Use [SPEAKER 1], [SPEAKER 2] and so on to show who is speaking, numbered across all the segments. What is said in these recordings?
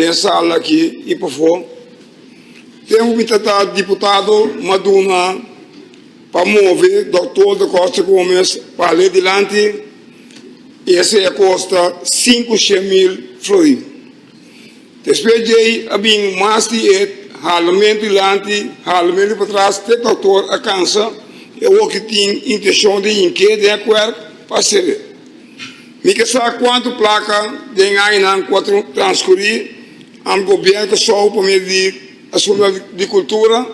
[SPEAKER 1] den e sala aki i pafó. Tempu mi ta ta diputado m'a duna pa move Dòktor Da Costa Gomez pa hal'é dilanti i esei a kosta 500.000 florin. Despues djei a bin mas di e halamentu dilanti, halamentu patras te dòktor a kansa i awor ki tin intenshon di hink'é den e kuèrp pa haser'é. Mi ke sa kuantu plaka den añanan ku a transkurí am gobièrnu Kòrsou pa medio di Asuntunan di Kultura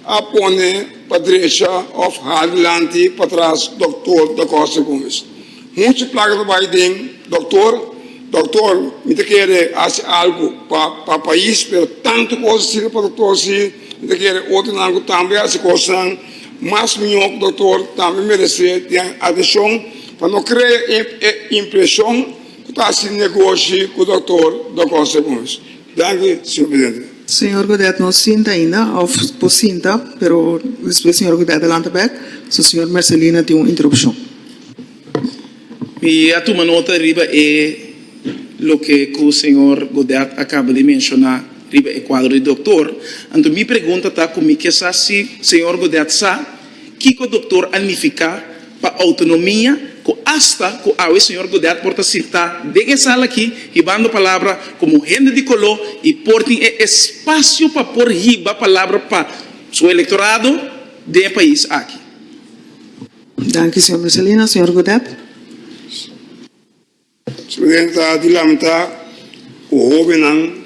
[SPEAKER 1] a pone pa drecha òf hala dilanti patras dòktor Da Costa Gomez. Muchu plaka ta bai den dòktor. Dòktor, mi ta kere hasi algu pa pa pais, pero tantu kos asina pa dòktor si, mi ta kere otronan ku tambe hasi kosnan mas mihó ku dòktor tambe meresé den atenshon pa no krea e impreshon ku ta hasi negoshi ku dòktor Dacosta Gomez. Danki, señor presidente.
[SPEAKER 2] Señor Godet no sinta ainda, of por sinta, pero despues señor Godet a lanta bek, so señor Mercelina tin un interrupcion.
[SPEAKER 3] Mi a tuma nota riba e loke ku señor Godet a kaba di menshoná riba e kuadro di doktor. Anto mi pregunta ta ku mi ke sa si señor Godet sa kiko doktor a nifiká pa outonomia ku asta ku awe señor Godet por ta sintá den e sala aki hibando palabra komo hende di koló i por tin e espasio pa por hiba palabra pa su elektorado den e pais aki.
[SPEAKER 2] Danki señor Mercelina. Señor Godet.
[SPEAKER 1] Presidente ta di lamenta ku hobennan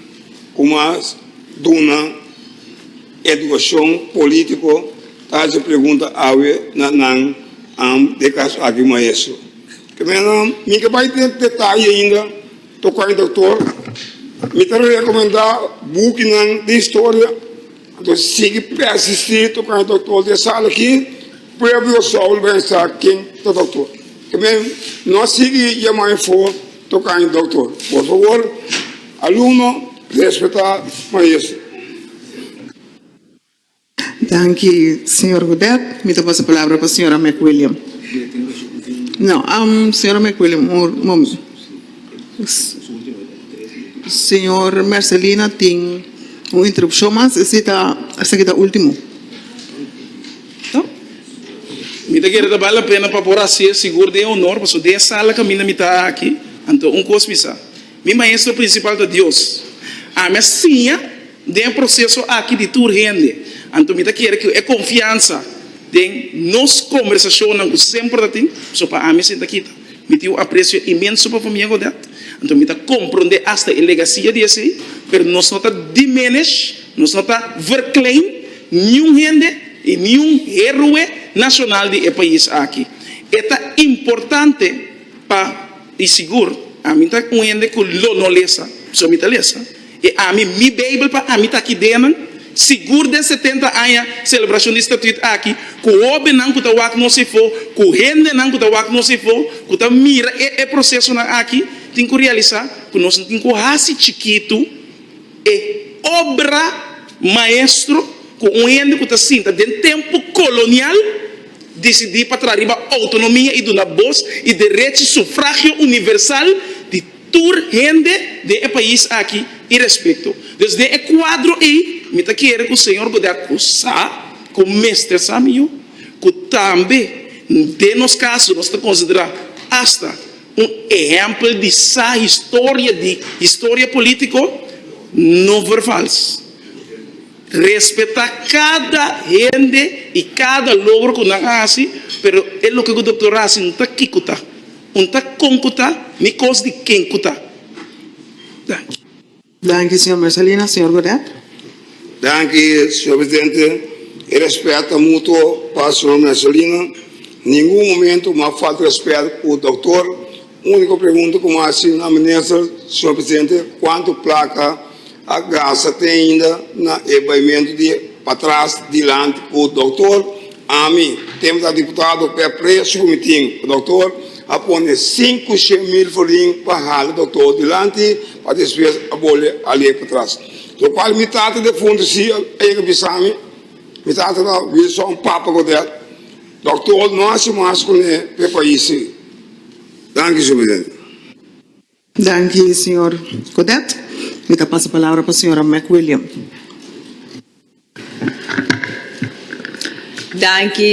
[SPEAKER 1] ku mas duna edukashon politiko ta hasi pregunta awe na nan am den kaso aki maestro. Mi ke bai den detaye ainda tokante doktor. Mi ta rekomenda bukinan di historia. Anto sigui persistí tokante doktor den sala aki. Pueblo Saul ben sa ken ta doktor. También no sigui yama info tocante doktor. Por favor, alumno respeta maestro.
[SPEAKER 2] Danki señor Godet. Mi ta pasa palabra pa señora McWilliam. No, señora McWilliam un momento. Señor Mercelina tin un interrupcion mas, esey ta esaki ta ultimo.
[SPEAKER 3] Mi ta kere ta bal la pena pa por hasié sigur den honor, pasobra den e sala kaminda mi ta aki, anto un kos mi sa, mi maestro prinsipal ta Dios. Ami a siña den e proseso aki di tur hende, anto mi ta kere ku e konfiansa den nos kombersashonnan ku semper ta tin, pasobra pa ami sinta kita, mi tin un apresio inmenso pa famia Godet, anto mi ta komprondé asta e legasia di esei, pero nos no ta diminish, nos no ta verklein Niun hende i niun héroe nashonal di e pais aki. E ta importante pa, i sigur, ami ta un hende ku lo no lesa, pasobra mi ta lesa, i ami, mi Beibel pa ami ta aki den nan, sigur den 70 aña selebrashon di Statuut aki, ku hóbennan ku ta wak nos efó, ku hendenan ku ta wak nos efó, ku ta mira e e prosesonan aki, tin ku realisá ku nos no tin ku hasi chikitu E obra maestro ku un hende ku ta sinta den tempu kolonial disidí pa traha riba outonomia i duna bos i derechi sufragio universal di tur hende den e pais aki irespekto. Dus den e kuadro ei mi ta kere ku señor Godet ku sa, ku mester sa mihó, ku tambe den nos kaso nos ta konsiderá asta Un ehèmpel di sa historia di historia polítiko no vervals. Respetá kada hende i kada logro ku nan a hasi, pero e loke ku doktor a hasi no ta kiko ta, un ta kon ku ta, ni kos di ken ku ta. Danki.
[SPEAKER 2] Danki señor Mercelina. Señor Godet.
[SPEAKER 1] Danki señor presidente. E respet ta mutuo pa señor Mercelina. Ningun momento mi a falta respet cu doctor. Unico pregunta cu mi a haci na minister, señor presidente, cuanto placa a gasta te ainda na e baimento di patras dilanti cu doctor. Ami, tempo ta diputado, p'e aprecio cu mi tin pa doctor, a pone 500.000 florin pa hala doctor dilanti. Pa despues a bolbe al'e patras. Lokual mi tata defuntu si a yega bisa mi, mi tata ta Wilson Papa Godet, Doktor no hasi mas kuné p'e pais si. Danki, señor presidente.
[SPEAKER 2] Danki, señor Godet. Mi ta pasa palabra pa señora McWilliam.
[SPEAKER 4] Danki.